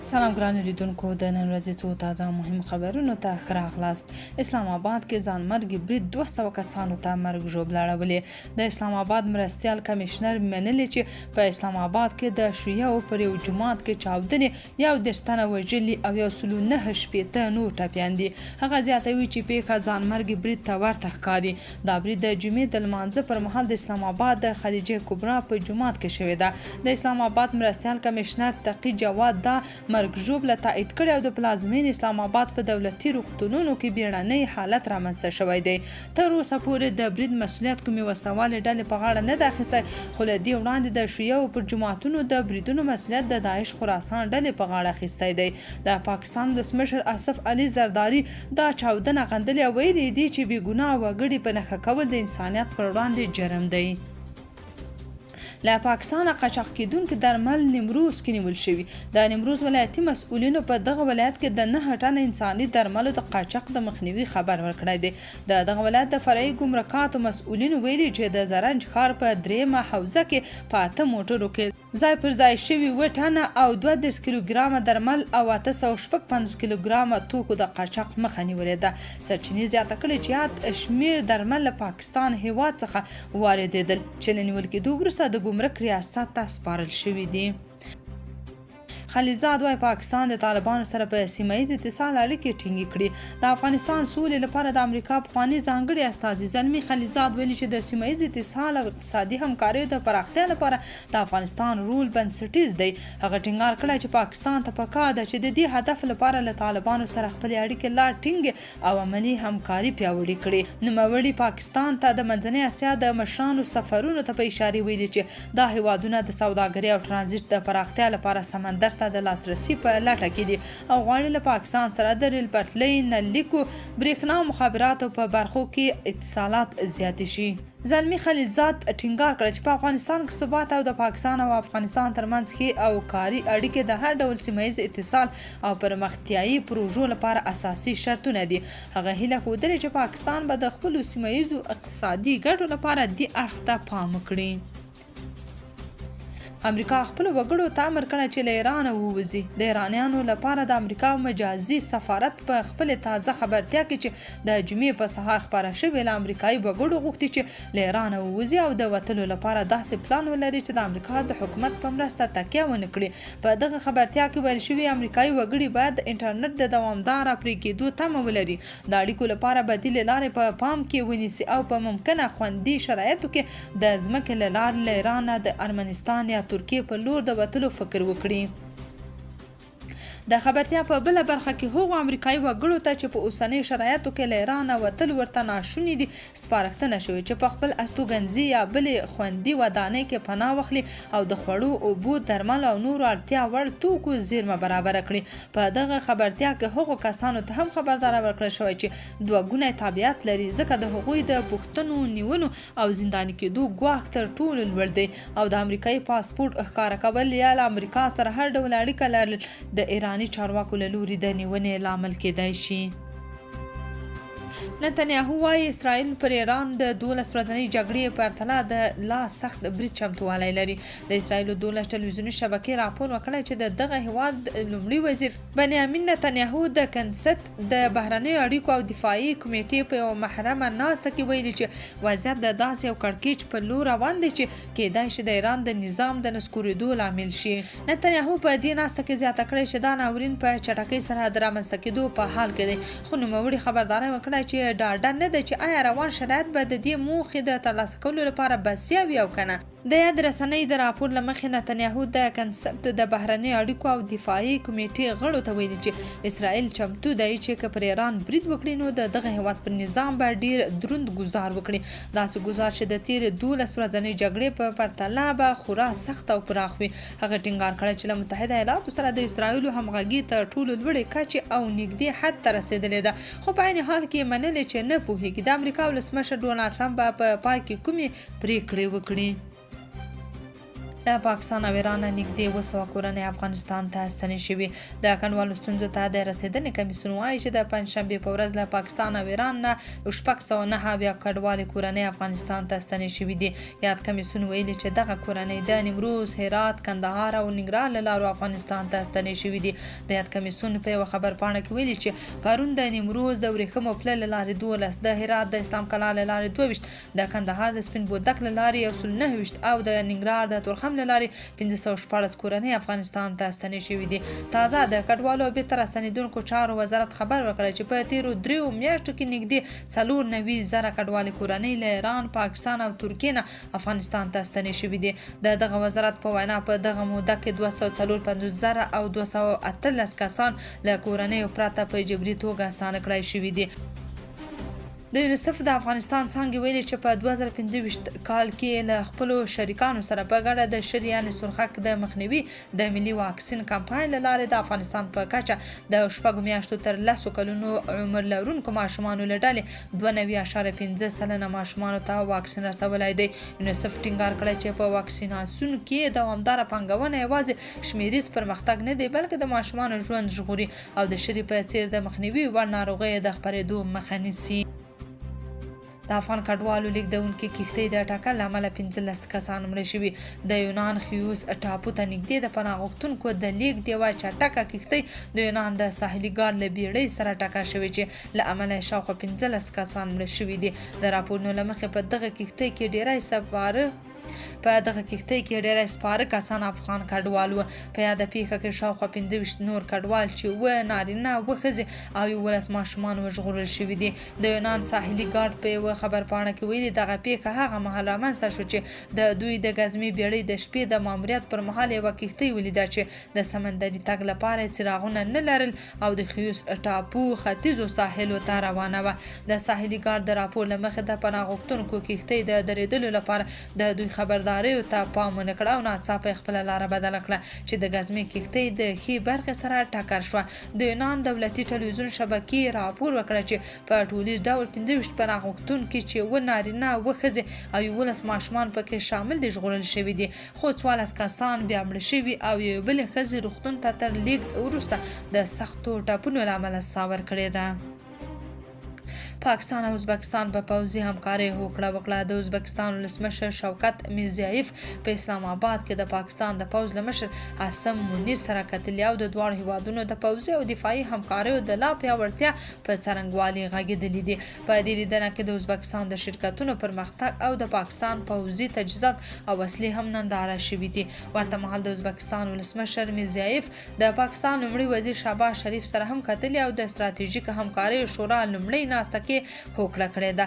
سلام ګرانو لیدونکو، د نن ورځې څو تازه مهم خبرونو ته ښه راغلاست. اسلام آباد کې ځانمرګي برید 200 کسانو ته مرګ ژوبله اړولې. د اسلام آباد مرستیال کمشنر منلې چې په اسلام آباد کې د شیعو پر یو جومات کې چاودنې 31 تنه وژلي او 169 نور ټپیان دي. هغه زیاتوي چې پیښه ځانمرګي برید ته ورته ښکاري. دا برید د جمعې د لمانځه پر مهال د اسلام آباد د خلیجه کبرا په جومات کې شوې ده. د اسلام آباد مرستیال کمشنر تقي جواد دا مرګ ژوبله تایید کړې او د پلازمېنې اسلام آباد په دولتي روغتونونو کې بیړنی حالت رامنځته شوی دی. تر اوسه پورې د برید مسؤلیت کومې وسلهوالې ډلې په غاړه نه ده اخیستی، خو له دې وړاندې د شیعو پر جوماتونو د بریدونو مسؤلیت د داعش خراسان ډلې په غاړه اخیستی دی. د پاکستان ولسمشر آصف علي زرداري دا چاودنه غندلې او ویلي دي چې بې ګناه وګړي په نښه کول د انسانیت پر وړاندې جرم دی. له پاکستانه قاچاق کېدونکي درمل نیمروز کې نیول شوي. د نیمروز ولایتي مسؤلینو په دغه ولایت کې د 9 ټنه انساني درملو د قاچاق د مخنیوي خبر ورکړی دی. د دغه ولایت د فرعي ګمرکاتو مسؤلینو ویلي چې د زرنج ښار په درېیمه حوزه کې په 8 موټرو کې ځای پر ځای شوي 7 ټنه او 32 کیلوګرامه درمل او 856 کیلوګرامه توکو د قاچاق مخه نیولې ده. سرچینې زیاته کړې چې یاد شمېر درمل له پاکستان هېواد څخه واردېدل چې له نیول کېدو وروسته د ګمرک ریاست ته سپارل شوي دي. خلیلزاد وايي پاکستان د طالبانو سره په سیمه ییز اتصال اړیکې ټینګې کړي. د افغانستان سولې لپاره د امریکا پخواني ځانګړي استازي زلمي خلیلزاد ویلي چې د سیمه ییز اتصال او اقتصادي همکاریو د پراختیا لپاره د افغانستان رول بنسټیز دی. هغه ټینګار کړی چې پاکستان ته پکار ده چې د دې هدف لپاره له طالبانو سره خپلې اړیکې لا ټینګې او عملي همکاري پیاوړې کړي. نوموړي پاکستان ته د منځنۍ اسیا د مشرانو سفرونو ته په اشارې ویلي چې دا هیوادونه د سوداګرۍ او ترانزیټ د پراختیا لپاره سمندر ته د لاسرسي په لټه کې دي او غواړي له پاکستان سره د ریل پټلۍ، نللیکو، برېښنا او مخابراتو په برخو کې اتصالات زیات شي. زلمي خلیلزاد ټینګار کړی چې په افغانستان کې ثبات او د پاکستان او افغانستان ترمنځ ښې او کاري اړیکې د هر ډول سیمه ییز اتصال او پرمختیايي پروژو لپاره اساسي شرطونه دي. هغه هیله ښودلې چې پاکستان به د خپلو سیمه ییزو اقتصادي ګټو لپاره دې اړخ ته پام وکړي. امریکا خپلو وګړو ته امر کړی چې له ایرانه ووځي. د ایرانیانو لپاره د امریکا مجازي سفارت په خپلې تازه خبرتیا کې چې د جمعې په سهار خپره شوې، له امریکایي وګړو غوښتي چې له ایرانه ووځي او د وتلو لپاره داسې پلان ولري چې د امریکا د حکومت په مرسته تکیه ونه کړي. په دغه خبرتیا کې ویل شوي، امریکایي وګړي باید د انټرنټ د دوامداره پرې کېدو تمه ولري، د اړیکو لپاره بدیلې لارې په پام کې ونیسي او په ممکنه خوندي شرایطو کې د ځمکې له لارې له ایرانه د ارمنستان یا ترکیې په لور د وتلو فکر وکړي. د خبرتیا په بله برخه کې هغو امریکایي وګړو ته چې په اوسنیو شرایطو کې له ایرانه وتل ورته ناشوني دي، سپارښتنه شوې چې په خپل استوګنځي یا بلې خوندي ودانۍ کې پناه واخلي او د خوړو، اوبو، درملو او نورو اړتیا وړ توکو زیرمه برابره کړي. په دغه خبرتیا کې هغو کسانو ته هم خبرداری ورکړل شوی چې دوه ګونی تابعیت لري، ځکه د هغوی د پوښتنو، نیونو او زنداني کېدو ګواښ تر ټولو لوړ دی او د امریکایي پاسپورټ ښکاره کول یا له امریکا سره هر ډول اړیکه لرل د ایراني چارواکو له لوري د نیونې لامل کېدای شي. نتنیاهو وايي، اسرائیل پر ایران د 12 ورځنۍ جګړې پرتله د لا سخت برید چمتووالی لري. د اسرائیلو 12 ټلویزیوني شبکې راپور ورکړی چې د دغه هیواد لومړي وزیر بنیامین نتنیاهو د کنست د بهرنیو اړیکو او دفاعي کمېټې په یوه محرمه ناسته کې ویلي چې وضعیت د داسې یو کړکېچ په لور روان دی چې کېدای شي د ایران د نظام د نسکورېدو لامل شي. نتنیاهو په دې ناسته کې زیاته کړې چې دا ناورین په چټکۍ سره د رامنځته کېدو په حال کې دی، خو نوموړي خبرداری ورکړی چې ډاډه نه دی چې ایا روان شرایط به د دې موخې د ترلاسه کولو لپاره بسیا وي او که نه. د یادې رسنۍ د راپور له مخې، نتنیاهو د کنسپت د بهرنیو اړیکو او دفاعي کمېټې غړو ته ویلي چې اسرائیل چمتو دی چې که پر ایران برید وکړي، نو د دغه هېواد پر نظام به ډېر دروند ګوزار وکړي، داسې ګوزار چې د تېرې 12 ورځنۍ جګړې په پرتله به خورا سخت او پراخ وي. هغه ټینګار کړی چې له متحده ایالاتو سره د اسرائیلو همغږي تر ټولو لوړې کچې او نږدې حد ته رسېدلې ده، خو په عین حال کې یې منلې چې نه پوهېږي د امریکا ولسمشر ډونالډ ټرمپ به په پای کې کومې پرېکړې وکړي. له پاکستان او ایرانه نږدې 700 کورنۍ افغانستان ته ستنې شوي. د کډوالو ستونزو ته د رسېدنې کمیسیون وایي چې د پنجشنبې په ورځ له پاکستان او ایران نه 679 کډوالې کورنۍ افغانستان ته ستنې شوې دي. یاد کمیسیون ویلي چې دغه کورنۍ د نیمروز، هرات، کندهار او ننګرهار له لارو افغانستان ته ستنې شوې دي. د یاد کمیسیون په یوه خبرپاڼه کې ویلي چې پرون د نیمروز د ورېښمو پله له لارې 12، د هرات د اسلام کلا له لارې 22، د کندهار د سپین بولدک له لارې 129 او د ننګرهار د تورخم له لارې 516 کورنۍ افغانستان ته ستنې شوې دي. تازه د کډوالو او بیرته راستنېدونکو چارو وزارت خبر ورکړی چې په تېرو 3 میاشتو کې نږدې 94 زره کډوالې کورنۍ له ایران، پاکستان او ترکیې نه افغانستان ته ستنې شوې دي. د دغه وزارت په وینا، په دغه موده کې 254 زره او 218 کسان له کورنیو پرته په جبري توګه ستانه کړای شوي دي. د یونیسف د افغانستان څانګې ویلي چې په 2025 کال کې له خپلو شریکانو سره په ګډه د شري یعنې سرخک د مخنیوي د ملي واکسین کمپاین له لارې د افغانستان په کچه د 6 میاشتو تر 10 کلونو عمر لرونکو ماشومانو له ډلې 92.5% ماشومانو ته واکسین رسولی دی. یونیسف ټینګار کړی چې په واکسیناسیون کې دوامداره پانګونه یوازې شمیریز پرمختګ نه دی، بلکې د ماشومانو ژوند ژغوري او د شري په څیر د مخنیوي وړ ناروغیو د خپرېدو مخه نیسي. د افغان کډوالو لیږدونکې کښتۍ د ټکر له امله 15 کسان مړه شوي. د یونان خیوس ټاپو ته نږدې د پناه غوښتونکو د لیږد یوه چټکه کښتۍ د یونان د ساحلي ګارد له بیړۍ سره ټکر شوې چې له امله یې شاوخوا 15 کسان مړه شوي دي. د راپورونو له مخې، په دغه کښتۍ کې ډیری سپاره کسان افغان کډوال وو. په یاده پیښه کې شاوخوا 25 نور کډوال چې اووه نارینه، اووه ښځې او 11 ماشومان وژغورل شوي دي. د یونان ساحلي ګارد په یوه خبرپاڼه کې ویلي، دغه پیښه هغه مهال رامنځته شوه چې د دوی د ګزمې بیړۍ د شپې د ماموریت پر مهال یوه کښتۍ ولیده چې د سمندري تګ لپاره یې څراغونه نه لرل او د خیوس ټاپو ختیځو ساحلو ته روانه وه. د ساحلي ګارد د راپور له مخې، د پناه غوښتونکو کښتۍ د درېدلو لپاره د دوی خبرداریو ته پام ونه کړ او ناڅاپه یې خپله لاره بدله کړه چې د ګزمې کښتۍ د ښي برخې سره ټکر شوه. د یونان دولتي ټلویزیون شبکې راپور ورکړی چې په ټولیز ډول 25 پناه غوښتونکي چې اووه نارینه، اووه ښځې او 11 ماشومان پکې شامل دي، ژغورل شوي دي، خو 14 کسان بیا مړه شوي او یوې بلې ښځې روغتون ته تر لیږد وروسته د سختو ټپونو له امله ساه ورکړې ده. پاکستان او ازبکستان په پوځي همکارۍ هوکړه وکړه. د ازبکستان ولسمشر شوکت میرضیایف په اسلام آباد کې د پاکستان د پوځ له مشر عاصم منیر سره کتلي او د دواړو هیوادونو د پوځي او دفاعي همکاریو د لا پیاوړتیا په څرنګوالي غږېدلي دي. په دې لیدنه کې د ازبکستان د شرکتونو پرمختګ او د پاکستان پوځي تجهیزات او وسلې هم ننداره شوې دي. ورته مهال د ازبکستان ولسمشر میرضیایف د پاکستان لومړي وزیر شهباز شریف سره هم کتلي او د ستراتیژیک همکاریو شورا لومړۍ ناسته کې هوکړه کړې ده.